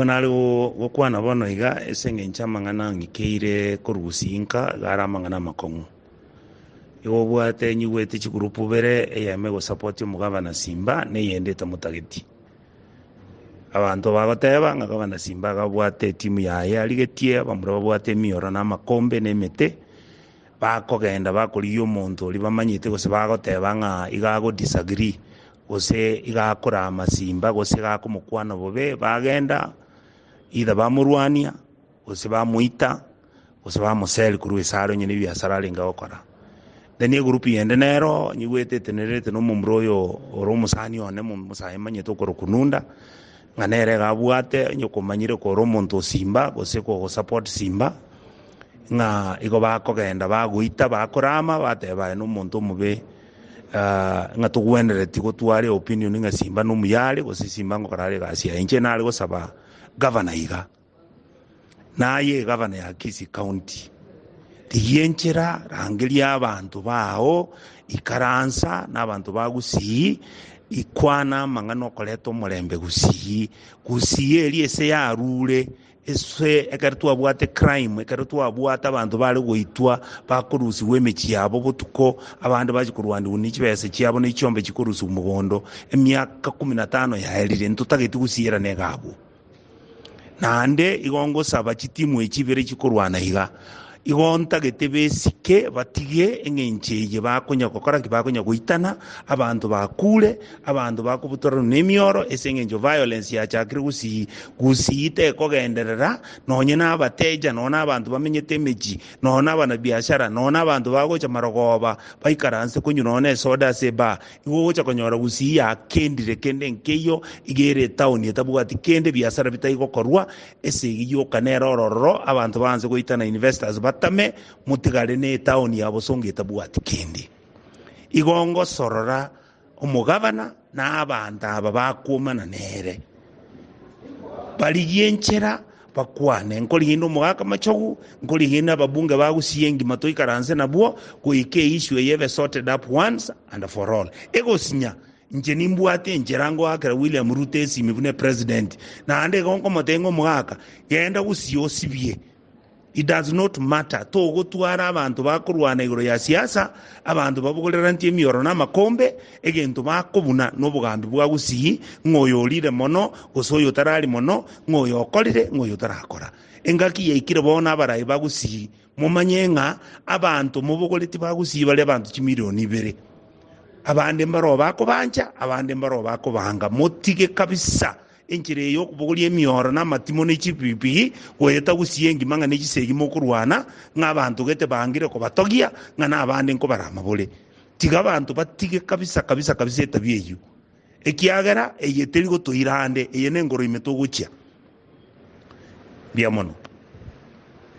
Nare gokwana bono iga ase engencho amang'ana ang'ikeire korwa gusii inka iga are amang'ana amakong'u. Igo obwate nyigwete chigroup bere, eyemo egosapoti omogabana Simba na eyende etamotageti. Abanto bagoteba ng'a gabana Simba iga abwate etimu yaye arigetie, abamura babwate emioro na amakombe na emete, bakogenda bakorigia omonto oria bamanyete gose bagoteba ng'a iga ago disagree Gose iga akorama simba, gose iga akomokwana bobe, bagenda, either bamorwania, gose bamoita, gose bamoseria korwa esare onye nebiasara arenge gokora. Then egroup yende nero nyigwete etenererete na omomura oyo ore omosani one omosae manyete okorokwa Nunda, ng'a nere iga abwate onye komanyire kore omonto o simba gose kogosupport simba, ng'a igo bakogenda bagoita bakorama bateba aye nomonto omobe. ng'a togwenereti gotwara eopinion ng'a Simba nomuya are gose Simba ngokora are egasi yaye. Inche nare gosaba gavana iga, naye egavana ya Kisii County, rigia enchera rangeria abanto bao, ikaransa na abanto ba Gusii, ikwana amang'ana okoreta omorembe Gusii. Gusii eria ase yarure. Ase ekero twabwate crime, ekero twabwate abanto bare goitwa bakorusigwa emechie yabo botuko, abande bachia korwanigwa ne chibesa chiabo ne chiombe chikorusigwa mogondo, emiaka kumi na tano yaerire, ntotageti gosierana iga abwo. Naende igo ngosaba chitimu echi ibere chikorwana iga, Igo ntagete besike batige engencho eye bakonya gokora ki? Bakonya goitana, abanto bakure, abanto bakobutoranwa nemioro, ase engencho violence yachakire gusii, gusii tekogenderera, nonye na abateja, nonye na abanto bamenyete emechie, nonye na abanabiashara, nonye na abanto bagocha marogoba baikaranse konywa nonye na esoda ase ebar, Igo ogocha konyora gusii yakendire kende nkeiyo, iga ere etaoni etabwati kende, ebiasara bitari gokorwa, Esegi yoka nere ororo, abanto baanse goitana investors batame, motigare ne etaoni ya bosongo etabwati kende. Igo ngosorora omogabana na abanto aba bakwomana nere, barigie enchera bakwane. Nkorigia inde omogaka machogu, nkorigia inde ababunge ba Gusii engima toikaranse nabwo goika eissue eye ebe sorted up once and for all. Egosinya Inche nimbwate enchera ngoakera William Ruto esimi buna epresident, naende igo nkomotebia ng'a omogaka, genda gusii osibie. It does not matter, togotwara abanto bakorwana igoro ya siasa, abanto babogorerantie emioro na amakombe, egento bakobuna nobogambi bwa gusii, ng'a oyo orire mono, gose oyo otarari mono, ng'a oyo okorire, ng'a oyo otarakora. Engaki yaikire bono abarai ba gusii, momanye ng'a abanto mobogoretie ba gusii bare abanto chimilioni ibere. Abande mbaroo bakobancha, abande mbaroo bakobanga. Motige kabisa enchera eye y'okobogoria emioro na amatimo ne chipigipigi, goeta gusii engima ng'a ne chisegi mokorwana, ng'a abanto gete bangire kobatogia, ng'a nabande nkobarama bore. Tiga abanto batige kabisa kabisa kabisa etabia eyio, ekiagera eye teri gotoira ande, eye nengoro ime togochia. Mbuya mono.